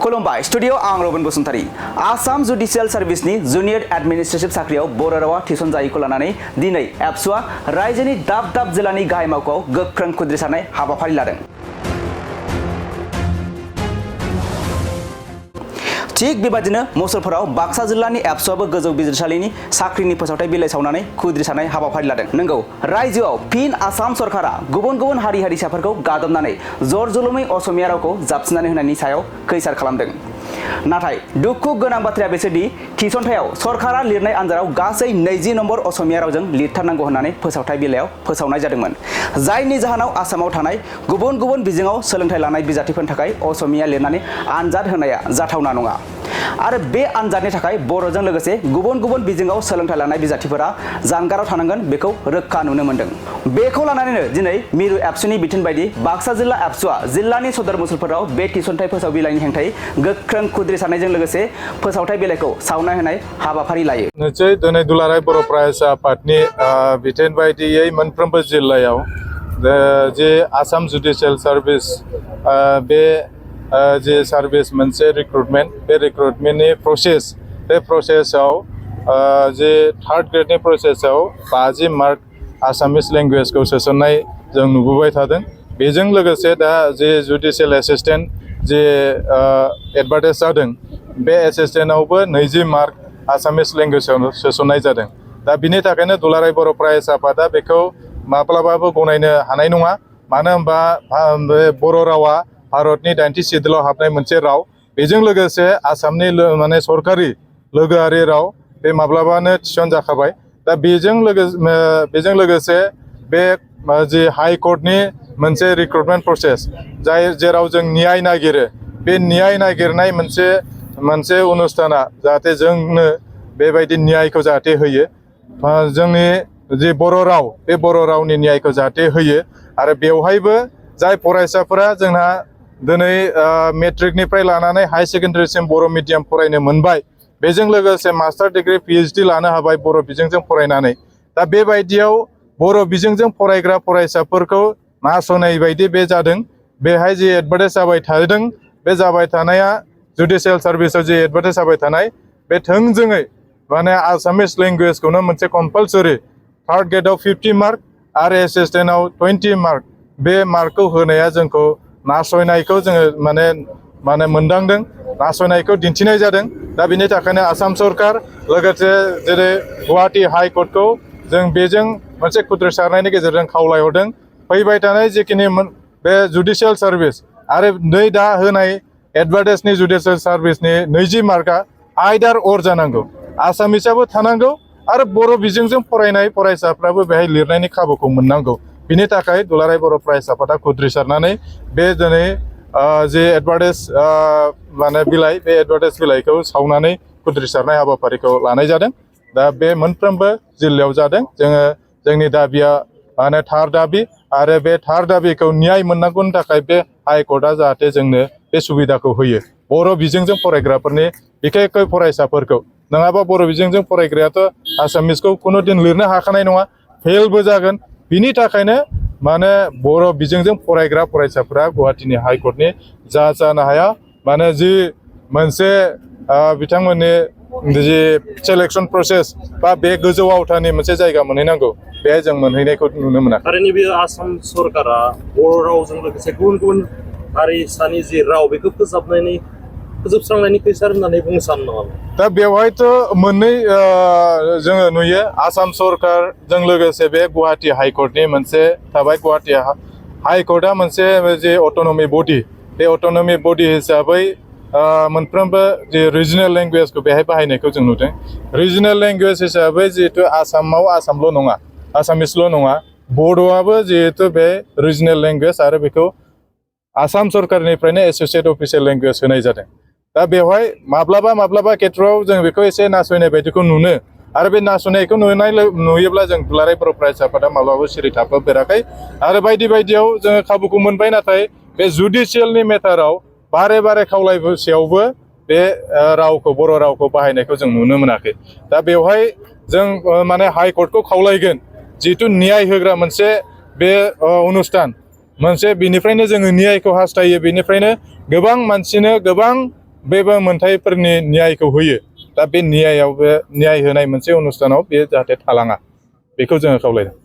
खुलुमबाय स्टुडियो आं रबिन बसुमतारी आसाम जुडिशियेल सार्भिसनि जुनियर एडमिनिस्ट्रेटिव साख्रियाव बर' रावा थिसन जायैखौ लानानै दिनै एबसुआ रायजोनि दाब दाब जिल्लानि गाहाय मावख'आव गोख्रों खुद्रिसारनाय हाबाफारि लादों। थिग बेबादिनो मुसलपुराव बाक्सा जिल्लानि एबसुआबो गोजौ बिजिरसालिनि साख्रिनि फोसावथाय बिलाइ सावनानै खुद्रिसारनाय हाबाफारि लादों। नंगौ, रायजोआव फिन आसाम सरकारा गुबुन गुबुन हारि हारिसाफोरखौ गादबनानै जर जुलुमै असमिया रावखौ जाबसिननानै होनायनि सायाव खैसार खालामदों। नाथाय दुखु गोनां बाथ्राया बेसोदि थिसनथायाव सरकारा लिरनाय आन्जादाव गासै 20 नम्बर असमिया रावजों लिरथारनांगौ होननानै फोसावथाय बिलाइयाव फोसावनाय जादोंमोन, जायनि जाहोनाव आसामाव थानाय गुबुन गुबुन बिजोङाव सोलोंथाइ लानाय बिजाथिफोरनि थाखाय असमिया लिरनानै आन्जाद होनाया जाथावना नङा। आरो बे आन्जादनि थाखाय बर'जों लोगोसे गुबुन गुबुन बिजोङाव सोलोंथाइ लानाय बिजाथिफोरा जानगाराव थानांगोन बेखौ रोखा नुनो मोन्दों। बेखौ लानानैनो दिनै मिरु एबसुनि बिथोन बायदि बाक्सा जिल्ला एबसुआ जिल्लानि सदर मुसलपुराव बे थिसनथाइ फोसाव बिलाइनि हेंथायै गोख्रों खुद्रिसारनायजों लोगोसे फोसावथाइ बिलाइखौ सावना होनाय हाबाफारि लायो। निश्चय दिनै दुलाराय बर' फरायसा आफादनि बिथोन बायदियै मोनफ्रोमबो जिल्लायाव जे आसाम जुडिशियेल सार्भिस बे जे सार्भिस मोनसे रिक्रुटमेन्ट बे रिक्रुटमेन्टनि प्रसेस बे प्रसेसआव जे थार्ड ग्रेडनि प्रसेसआव 50 मार्क आसामिस लेंगुवेजखौ सोसननाय जों नुबोबाय थादों। बेजों लोगोसे दा जे जुडिशियेल एसिस्टेन्ट जे एडभार्टाइज जादों बे एसिस्टेन्टआवबो 20 मार्क आसामिस लेंगुवेजाव सोसननाय जादों। दा बिनि थाखायनो दुलाराय बर' फरायसा आफादा बेखौ माब्लाबाबो गनायनो हानाय नङा। मानो होनबा बर' रावा भारतनि 90 सिडुलाव हाबनाय मोनसे राव, बेजों लोगोसे आसामनि माने सरकारि लोगोआरि राव, बे माब्लाबानो थिसन जाखाबाय। दा बेजों लोगोसे बे जे हाइ कर्टनि मोनसे रिक्रुटमेन्ट प्रसेस जेराव जों न्याय नागिरो, बे न्याय नागिरनाय मोनसे अनुष्ठाना जाहाथे जोंनो बेबायदि न्यायखौ जाहाथे होयो, जोंनि जे बर' राव बे बर' रावनि न्यायखौ जाहाथे होयो। आरो बेवहायबो जाय फरायसाफोरा जोंहा दिनै मेट्रिकनिफ्राय लानानै हाई सेकेन्डारिसिम बर' मिडियाम फरायनो मोनबाय, बेजों लोगोसे मास्टार डिग्री PhD लानो हाबाय बर' बिजोंजों फरायनानै। दा बेबायदियाव बर' बिजोंजों फरायग्रा फरायसाफोरखौ नासयनाय बायदि बे जादों। बेहाय जे एडभार्टाइज जाबाय थादों, बे जाबाय थानाया जुडिशियेल सार्भिसआव जे एडभार्टाइज जाबाय थानाय बे थोंजोङै माने आसामिस लेंगुवेजखौनो मोनसे कम्पालसरि थार्ड ग्रेडआव 50 मार्क आरो एसिस्टेन्टआव 20 मार्क बे मार्कखौ होनाया जोंखौ नासयनायखौ जोङो माने मोनदांदों, नासयनायखौ दिन्थिनाय जादों। दा बिनि थाखायनो आसाम सरकार लोगोसे जेरै गुवाहाटि हाइ कर्टखौ जों बेजों मोनसे खुद्रिसारनायनि गेजेरजों खावलायहरदों। फैबाय थानाय जिखिनि बे जुडिशियेल सार्भिस आरो नै दा होनाय एडभार्टाइजनि जुडिशियेल सार्भिसनि 20 मार्कआ आयदार अर जानांगौ, आसामिसाबो थानांगौ आरो बर' बिजोंजों फरायनाय फरायसाफ्राबो बेहाय लिरनायनि खाबुखौ मोननांगौ। बिनि थाखाय दुलाराय बर' फरायसा आफादा खुद्रिसारनानै बे दिनै जे एडभार्टाइज माने बिलाइ, बे एडभार्टाइज बिलाइखौ सावनानै खुद्रिसारनाय हाबाफारिखौ लानाय जादों। दा बे मोनफ्रोमबो जिल्लायाव जादों। जोंनि दाबिया माने थार दाबि, आरो बे थार दाबिखौ न्याय मोननांगौनि थाखाय बे हाइ कर्टआ जाहाथे जोंनो बे सुबिदाखौ होयो बर' बिजोंजों फरायग्राफोरनि, बिखेखै फरायसाफोरखौ। नङाबा बर' बिजोंजों फरायग्रायाथ' आसामिसखौ खुनु दिन लिरनो हाखानाय नङा, फेलबो जागोन। बिनि थाखायनो माने बर' बिजोंजों फरायग्रा फरायसाफोरा गुवाहाटीनि हाइ कर्टनि जानो हाया, माने जि मोनसे बिथांमोननि जि सेलेक्सन प्रसेस बा बे गोजौ आवथानि मोनसे जायगा मोनहैनांगौ, बे जों मोनहैनायखौ नुनो मोना। थारैनो बे आसाम सरकारा बर' रावजों लोगोसे गुबुन गुबुन हारिसानि जि राव बेखौ फोजोबस्रांनायनि खैसार होननानै बुंनो सानो नामा? दा बेवहायथ' मोननै जोङो नुयो। आसाम सरकारजों लोगोसे बे गुवाहाटी हाइ कर्टनि मोनसे थाबाय। गुवाहाटी हाइ कर्टआ मोनसे जे अट'नमि बडि, बे अट'नमि बडि हिसाबै मोनफ्रोमबो जे रिजनेल लेंगुवेजखौ बेहाय बाहायनायखौ जों नुदों। रिजनेल लेंगुवेज हिसाबै जिहेतु आसामाव आसामल' नङा, आसामिसल' नङा, बड'आबो जिहेतु बे रिजनेल लेंगुवेज आरो बेखौ आसाम सरकारनिफ्रायनो एस'सियेट अफिसियेल लेंगुवेज होनाय जादों। दा बेवहाय माब्लाबा खेथ्रआव जों बेखौ एसे नासयनाय बायदिखौ नुनो, आरो बे नासयनायखौ नुयोब्ला जों दुलाराय बर' फरायसा आफादा माब्लाबाबो सिरि थाफेराखै। आरो बायदियाव जोङो खाबुखौ मोनबाय, नाथाय बे जुडिशियेलनि मेटाराव बारे खावलायसेयावबो बे रावखौ, बर' रावखौ बाहायनायखौ जों नुनो मोनाखै। दा बेवहाय जों माने हाइ कर्टखौ खावलायगोन, जिहेतु न्याय होग्रा मोनसे बे अनुष्ठान मोनसे, बेनिफ्रायनो जोङो न्यायखौ हास्थायो, बेनिफ्रायनो गोबां मानसिनो गोबां बेबो मोनथायफोरनि न्यायखौ होयो दा बे न्याय होनाय मोनसे अनुस्थानाव बे जाहाथे थालाङा बेखौ जोङो खावलायदों।